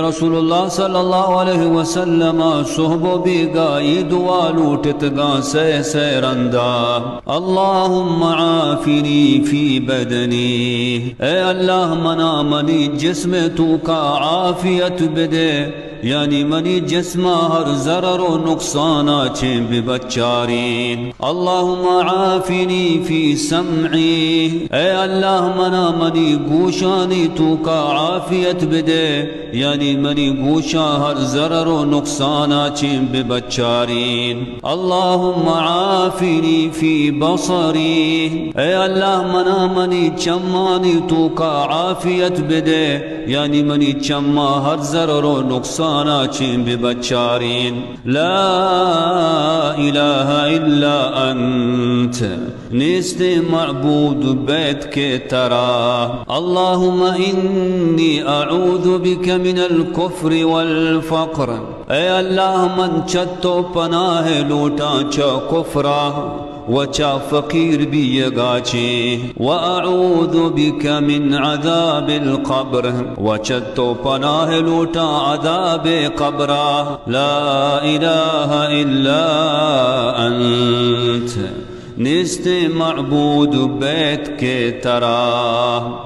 رسول اللہ صلی اللہ علیہ وسلم صحب و بیگاہ ای دعا لوٹتگاں سئے سئے رندا، اللهم عافني في بدني، اے اللہ منا منی جسم توکا عافیت بدے، یعنی منی جسما ہر ضرر و نقصانا چیں ببچارین۔ اللهم عافني في سمعي، اے اللہ منا منی گوشانی توکا عافیت بدے، یعنی منی گوشاں ہر ضرر و نقصانا چیں ببچارین۔ اللهم عافني في بصري، اے اللہ منا منی چمانی توکا عافیت بدے، یعنی منی چماں ہر ضرر و نقصانا چیں ببچارین۔ لا إله إلا أنت، نیستیں معبود بیت کہ ترا۔ اللهم إني أعوذ بك من الكفر والفقر، اے اللہ من چہ تو پناہ لوٹاں چہ کفرا و چہ فقیر بیگا چیں، وأعوذ بك من عذاب القبر، و چہ تو پناہ لوٹاں عذاب قبرا۔ لا إله إلا أنت، نیستیں معبود بیت کہ ترا۔